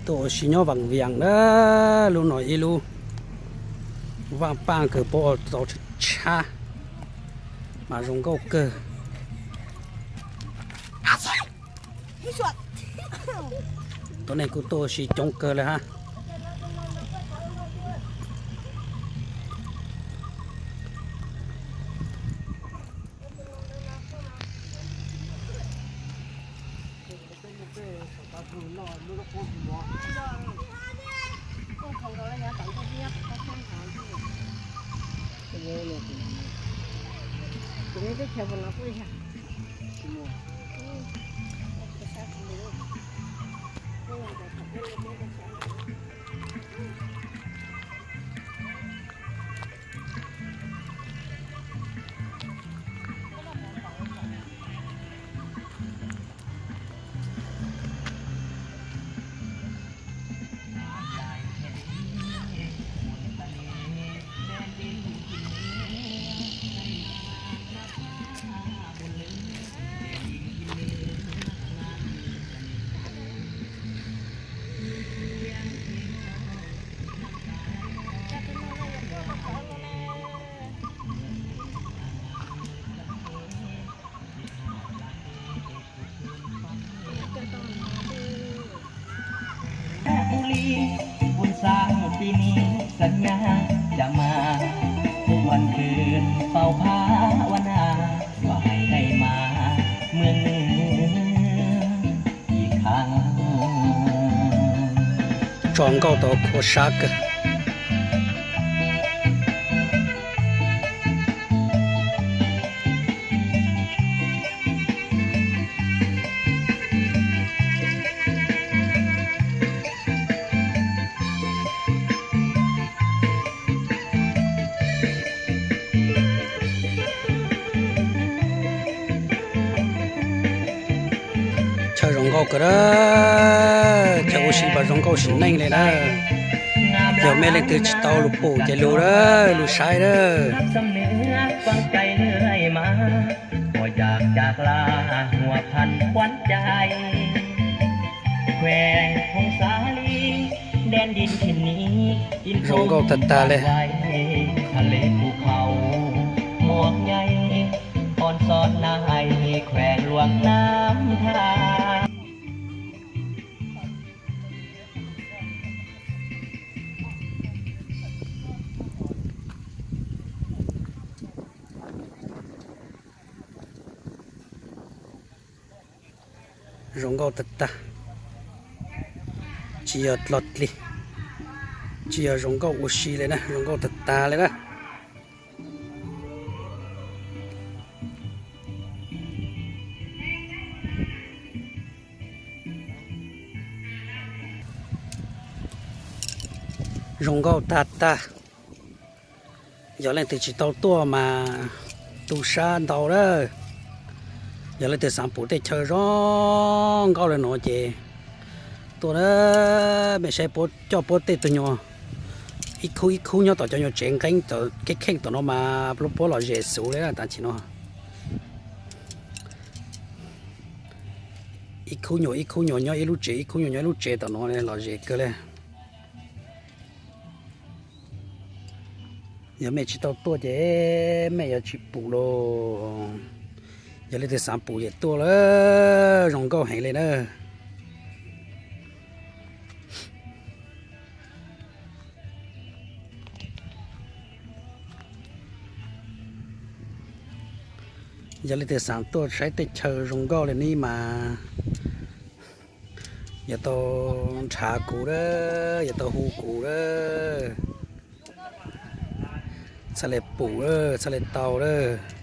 Tuaj ua si nyob Vaj Viam na, lub no ib lub vaj paj kawg, puab ua tau tshab, mas zoo nkauj kawg. Tuab neeg kuj tuaj ua si coob kawg le hab. Tso nkauj tau kua sab kawg. Chaw zoo nkauj kawg na, chaw ua si mas zoo nkauj sim neej li na. Yog mej leej twg tsis tau lug pum ces lug, lug saib na. Zoo nkauj tag tag li. Zoo nkauj tag tag, tsis yog dlog dlig, tsis yog zoo nkauj ua si li na, zoo nkauj tag tag li na. Zoo nkauj tag tag. Yog leej twg tsis tau tuaj mas tu sab ntau lawm. Yog leej twg xav pum tej chaw zoo nkauj li no ces tuaj na, mej saib puab coj puab tej tug nyuag ib khub ib khub nyob tom cov nyuag tsev nqeeb kev kheej tom no mas puab lom zem xwb li tam sim no. Ib khub nyuag ib khub nyuag nyob ib lub tsev, ib khub nyuag nyob ib lub tsev tom no lom zem kawg li. Yog mej tsis tau tuaj ces mej yuav tsis pum lauj. Yog leej twg xav pum ces tuaj lawm, zoo nkauj heev li na. Yog leej twg xav tuaj saib tej chaw zoo nkauj li ne mas yuav tau nrhav kuv lawm, yuav tau hu kuv lawm. Txhaj le pum lawm, txhaj le tau lawm.